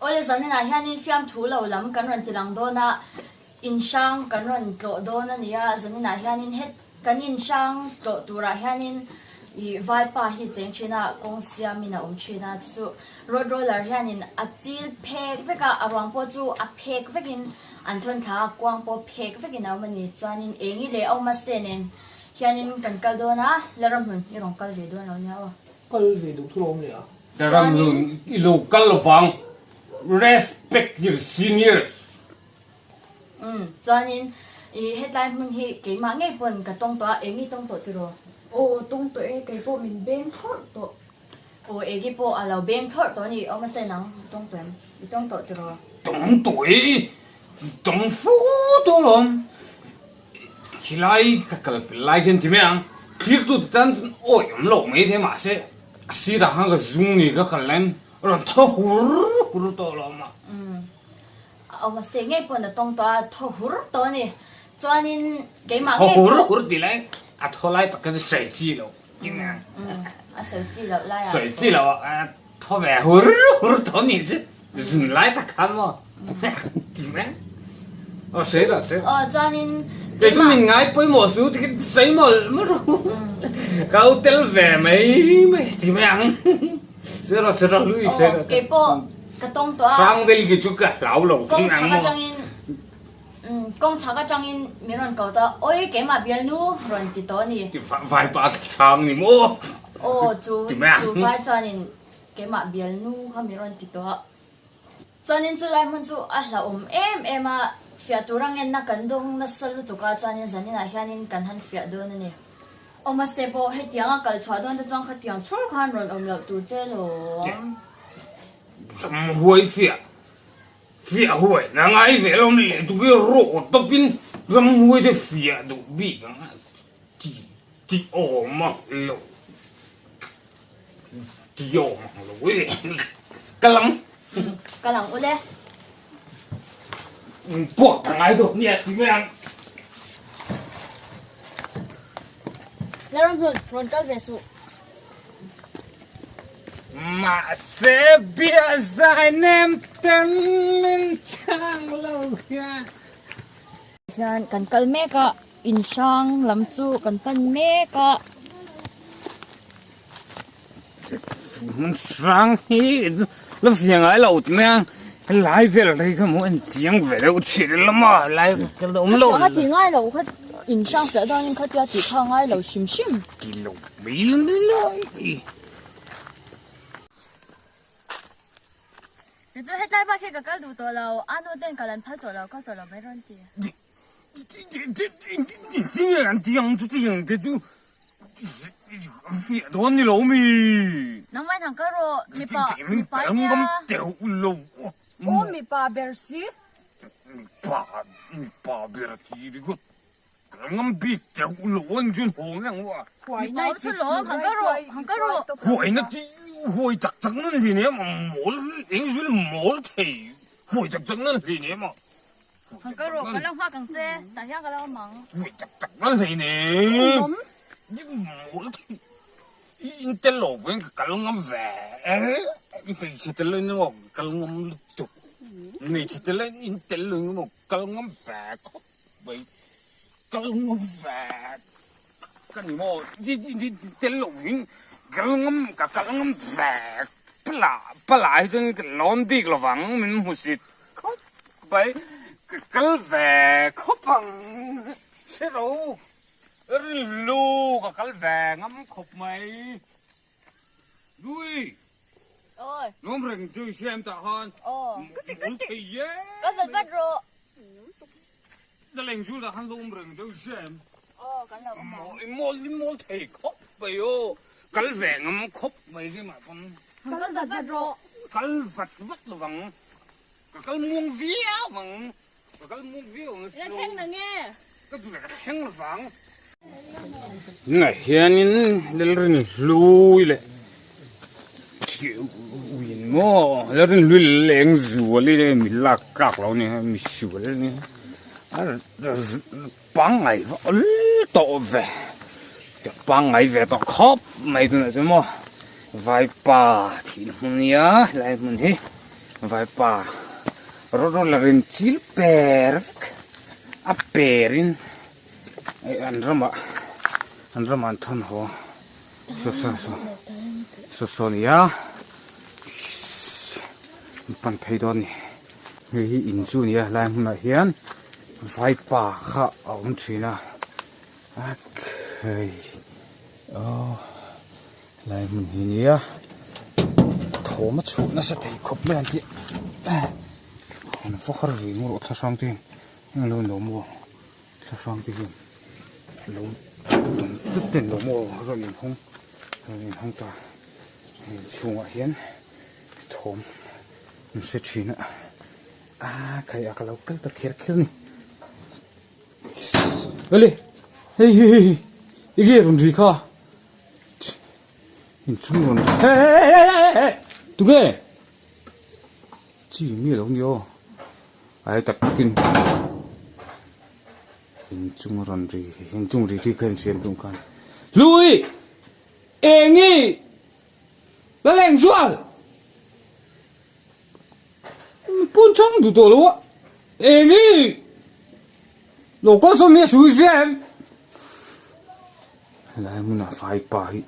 Awle zaninah hianin fiamthu lo lam kan rawn ti lang dawn a, inhrang kan rawn tlawh dawn a ni a, zaninah hianin het kan inhrang tlawh turah hianin ih vaipa hi cheng thin a, kawng siamin a awm thin a, chu chu road roller hianin a chil phek vek a, a ruang pawh chu a phek vekin an thawn thla a, kuang pawh phek vekin a awm a ni, chuanin engi leh awmaste nen hianin kan kal dawn a, Lalramhlun i rawn kal ve dawn lo nia aw. Kal ve duh thu lo awm leh a. Lalramhlun i lo kal lovang, respect your seniors. Umm chuanin i hetlai hmun hi keimah ngei pawn ka tawng tawh a, eng i tawng tawh tiraw? Aw tawng tawh e, kei pawh min beng thlawrh tawh. Aw egi pawh a lo beng thlawrh tawh a ni, awm ase nang i tawng tawh em? I tawng tawh tiraw? Tawng tawh e, i tawng fu tawh alawm. Khilai ka kal pel lai khian ti mai ang, thirtu te tan chuan awi awm loh mai thei mahse a sirah khan ka zung ni ka kal laiin a rawn thaw hur hur tawh alawm a. Umm Awmase ngei pawn a tawng tawh a, thaw hur tawh a ni. Chuanin keimah ngei pawh. Thaw hur hur tih lai a thaw lai tak kha chu sawi chi loh ti mai ang. Umm a sawi chi loh lai ah. Sawi chi loh a thaw ve hur hur tawh a nih chu zun lai tak khan maw ti mai ang. Aw sawi rawh sawi rawh. Aw chuanin Kei chu min ngai pawimawh su ti sawi mawlh mawlh rawh. Ka u tel ve mai mai ti mai ang. Sawi rawh sawi rawh lui sawi rawh. Aw kei pawh ka tawng tawh a. Hrangvel ki chu ka hlau lo thung ang maw. Kawng chhak atangin min rawn ko tawh a, awi keimah bialnu rawn ti tawh a ni. Vai pa ka hrang ni maw? Aw chu chu vai chuanin keimah bialnu kha min rawn ti tawh a. Chuanin chu lai hmun chu a hlauhawm em em a, fiah tura ngenna kan dawng nasa lutuk a, chuanin zaninah hianin kan han fiah dawn a ni. Aw mahse pawh hetiang a kal chhuah dawn te chuan khatiang chhur khan rawn awm loh tur che lawm. Ramhuai fiah fiah huai na ngai ve lawm le tu khi rawh tawpin ramhuai te fiah duh bik ang a ti ti awm ang lo ti awm ang lo e ka lang ka lang ule puak ka ngai dawn nia ti mai ang. Lalramhlun rawn kal ve suh. Mahse bia zai nem ten min chhang lo hian. Hian kan kal mek a, in hrang lam chu kan pan mek a. Hmun hrang hi la fiah ngai lo ti mai a, helai vel rei kha maw en chiang ve deuh thin ila maw helai ka la awm lo. Khatiang a ti ngai lo kha in hrang fiah danin khatia tih kha ngai lo hrim hrim. Ti lo mai lai. Kei chu hetlai bak hi ka kal duh tawh lo, a nu ten kal an phal tawh lo, kal tawh lo mai rawn ti. Tinge an ti ang chu ti ang te chu fiah dawn ni lo mi. Nangmah in han kal rawh, mipa mipa i nia. Aw mipa ber si. Mipa mipa ber ti ringawt. Ka ngam bik teuh lo an chu haw nge ang a. Huai chu lawm, han kal rawh, han kal rawh. Huai na ti huai tak tak nan hli nem a mawl eng zul mawl thei huai tak tak nan hli nem a. Han kal rawh, ka lo nghak ang che, tah hian ka lo awm ang. Huai tak tak nan hli nem. Ni mawl thei. I in tel lo pawhin ka kal ngam ve. Hmeichhe tel lo in emaw ka kal ngam lutuk. Hmeichhe tel lo in tel lo in emaw ka kal ngam ve khawp. Mai kal ngam ve ka ni maw tel lo in kal ngam ka kal ngam ve pala pala hi chuan ka lawn bik lo vang min hmu sit khawp mai ka kal ve khawp ang hre ro rilru ka kal ve ngam khawp mai lui Nuam reng chu i hriam tah khan awm thei e. Ka zat vat rawh. Na leng zul tah khan lo awm reng chu i hriam. Aw kan lo awm ang. I mawl i mawl thei khawp mai aw. Kal ve ngam khawp mai hi mah pawn. Kal vat vat rawh. Kal vat vat lovang. Ka kal muang viau ang. Ka kal muang viau ang. La thleng na nge? Ka duh ka thleng lovang. Tunah hianin Lalrin hlui leh uiin maw Lalrin hlui leh leng zual hi mi lak tlak lo nia mi sual nia pangngai va awl tawh ve pangngai ve tawh khawp mai tunah chuan maw vaipa thih na hmun nia helai hmun hi. Vaipa rawt in chil per vek a per in an ramah an ramah an thawn haw saw saw saw saw saw a ni a an pan phei dawn a ni hei hi in chu a ni a helai hmunah hian vaipa kha a awm thin a akhai aw. Helai hmun hi nia thawm a chhuah nasa thei khawp mai ang tih an va har ve maw thla hrang te hian eng lo lo maw thla hrang te hian lo dawm tlat te an lo maw a rawn inhawng a rawn inhawng ta hei inchhungah hian thawm an hre thin a a khai a ka lo kal ta kher kher a ni. Awle hei hi hei hi enge rawn ri kha inchhung rawn ri he he he he he tunge chi mi alo ni aw a he tak takin inchung rawn ri inchung ri ri kha inhriat duh khan Hlui enge la leng zual. Pun chang duh tawh lo a, eng hi lo kal sawn hi a sui zia em? Helai hmunah faipa hi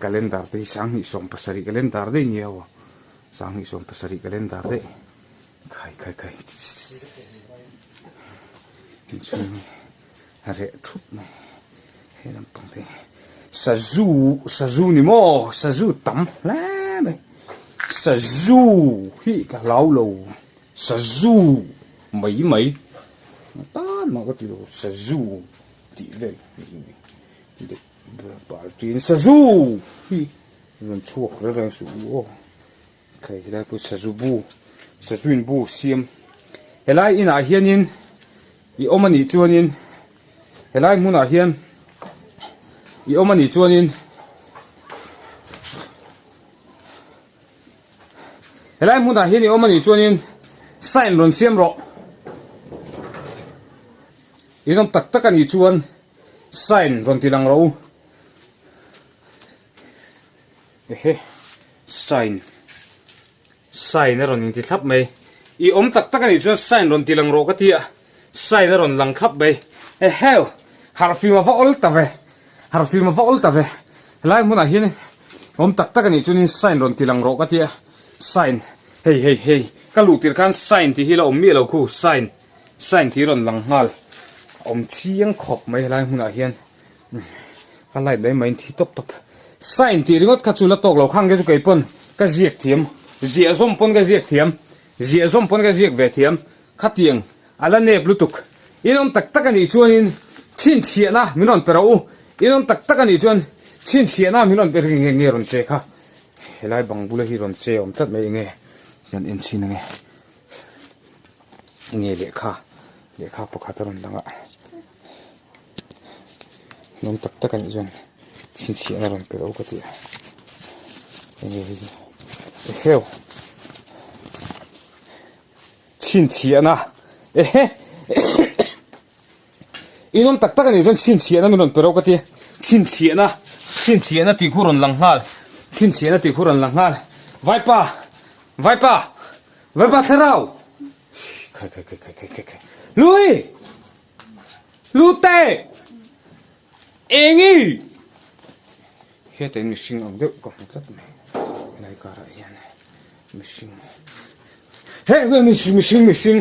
calendar te hi 27 calendar daih nia aw, 27 calendar daih khai khai khai inchhung hi a reh thup mai he lampang te hi sazu sazu ni maw sazu tam hle mai sazu hi ka hlau lo sazu mai mai tan mah ka ti lo sazu tih vel partin sazu hi rawn chhuak reng reng suh u aw Hei helai pawh sazu bu sazu in bu siam helai inah hianin i awm anih chuanin helai hmunah hian i awm anih chuanin helai hmunah hian i awm anih chuanin sign rawn siam rawh in awm tak tak anih chuan sign rawn ti lang rawh u. Ehe sign sign a rawn inti thlap mai i awm tak tak anih chuan sign rawn ti lang rawh ka ti a sign a rawn lang thlap mai eheu harhfim a va awl ta ve harhfim a va awl ta ve helai hmunah hian awm tak tak anih chuanin sign rawn ti lang rawh ka ti a sign hei hei hei ka luh tir khan sign tih hi la awm miah lo khu sign sign tih rawn lang nghal a awm chiang khawp mai helai hmunah hian. Ka light mai mai in thi tawp tawp. Sign tih ringawt kha chu la tawk lo khang te chu kei pawn ka ziak thiam. Ziah zawm pawn ka ziak thiam. Ziah zawm pawn ka ziak ve thiam. Khatiang a la nep lutuk. In awm tak tak a nih chuanin chhinchhiahna min rawn pe rawh u. In awm tak tak a nih chuan chhinchhiahna min rawn pe ri nge nge rawn che kha. Helai bang bula hi rawn che awm tlat mai enge kan en chhin ange. Enge lehkha lehkha pakhat a rawn lang a. Hnawm tak tak a nih chuan chhinchhiahna rawn pe lo ka ti a enge hei hi eheu chhinchhiahna ehe inawm tak tak a nih chuan chhinchhiahna min rawn pe ro ka ti a chhinchhiahna chhinchhiahna tih khu rawn lang nghal chhinchhiahna tih khu rawn lang nghal vaipa vaipa vaipa thlarau khai khai khai khai khai khai lui Hlute! Engi! Hetah hian mihring ang deuh ka hmu tlat mai. Helai karah hian mihring he mihring mihring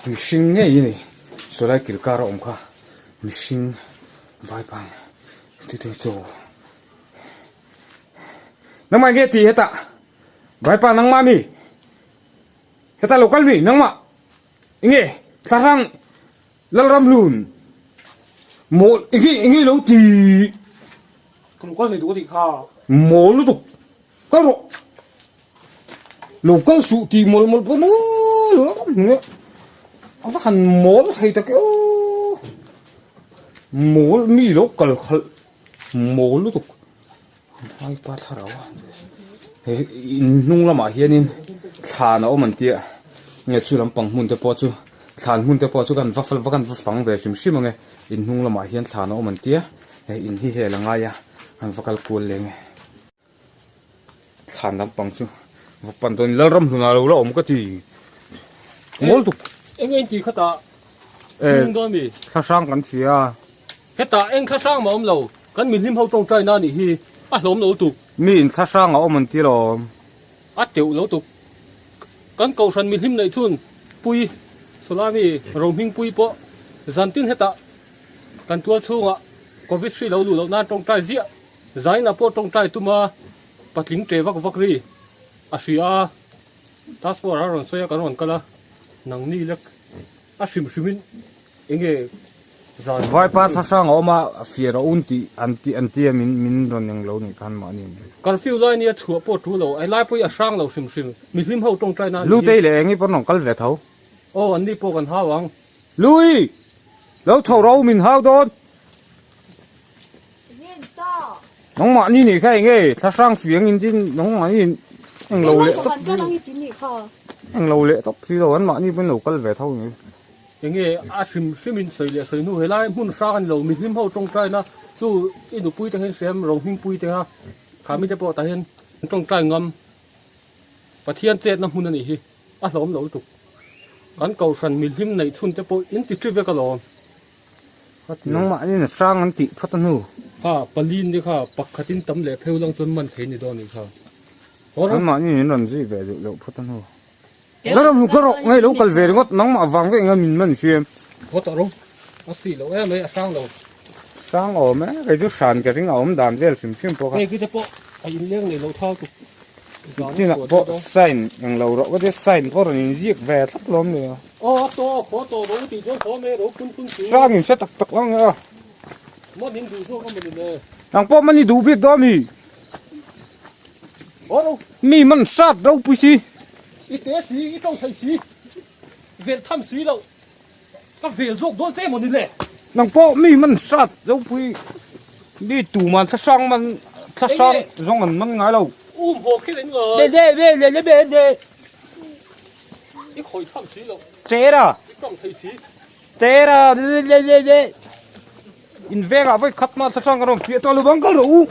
mihring ngei a ni. Sawlai kil kara awm kha mihring vaipang tute chaw. Nangmah nge tih hetah? Vaipa nangmah mi? Hetah lo kal mi nangmah enge thlahrang Lalramhlun mawl enge enge lo ti Ka lo kal ve duh a tih kha. Mawl lutuk kal rawh lo kal suh tih mawlh mawlh pawh mawl a va han mawl thei tak e aw mawl mi lo kal khalh mawl lutuk. Vaipa thlarau a he in hnung lamah hianin thlan a awm an tia nge chu lampang hmun te pawh chu thlan hmun te pawh chu kan va kan va fang ve hrim hrim ang e in hnung lamah hian thlan a awm an tia hei in hi hel a ngai a an va kal kual leng e. Thlan lampang chu va pan dawn Lalram hlunah lo la awm ka ti mawl tuk. Eng eng tih khatah chhung dawn mi? Thla hrang kan hria. Hetah eng thla hrang mah awm lo, kan mihlim ho tawngtai na nih hi a hlawm lo tuk. Mi in thla hrang a awm an ti lawm. A teuh lo tuk. Kan kohhran mihlim neih chhun pui sawlai mi rohming pui pawh zantin hetah kan tual chhungah covid hri lo luh loh nan tawngtai ziah. Zaina pawh tawngtai tuma patling ṭe vak vak ri a hria a, task force a rawn sawi a kan rawn kal a, nangni lek a hrim hrimin enge zan Vaipa thla hrang a awm a, a fiar a un tih an ti an tia min min rawn eng lo nih khan mahni an Curfew lai nia chhuah pawh ṭu lo, a lai pawh hi a hrang lo hrim hrim, mihlim ho tawngtai na a nih hi. Lutei leh engi pawh an rawn kal ve tho. Aw anni pawh kan hau ang. Lui! Lo chho ro min hau dawn. Nangmahni nih kha eng nge thla hrang fiang in tin nangmahni eng lo leh tawp si eng lo leh tawp si lo an mahni pawhin lo kal ve tho ni. Eng nge a hrim hrim in sawi leh sawi hnu helai hmun hrang a ni lo mihlim ho tawngtai na chu i nupui te hian hriam rohmingpui te kha kha mite pawh tah hian tawngtai ngam Pathian chetna hmun a nih hi a hlawm lo lutuk kan kohhran mihlim neih chhun te pawh in ti ṭi vek alawm. Nangmah in hrang an tih phawt a hnu. Kha palin te kha pakhatin tam leh pheu lang chuan man thei ni dawn anih kha. Nangmahni in rawn zui ve duh loh phawt a hnu. La ram hluk rawh ngei lo kal ve ringawt nangmah vang vek eng min man hriam. Haw tawh rawh a si lo em mai a hrang lo. Hrang awm e kei chu hran ka ring a awm dan vel hrim hrim pawh kha. Hei kite pawh a inleng nei lo thau tuk. Chinah pawh sign eng lo rawh ka tia sign pawh rawn inziak ve thlap lawm ni a. Aw a tawh haw tawh ro tih chuan haw mai ro phun phun chu. Hrang in hre tak tak ang a. Man in duh zawk a mawni le. Nang pawh man i duh bik dawn mi. Haw ro. Mi man hrat ropui si. I te si i tawng thei si. Vel tham si lo. Ka vel zawk dawn che mawni le. Nang pawh mi man hrat ropui. Mi tuman thla hrang man thla hrang zawng an man ngai lo. Um haw khel in ngai. Le le le le le le le. I khawi tham si lo. Chera. I tawng thei si. Chera le le le le. In vengah vawi khat ma thla hrang kan rawn fiah tawh lo bang kal rawh u.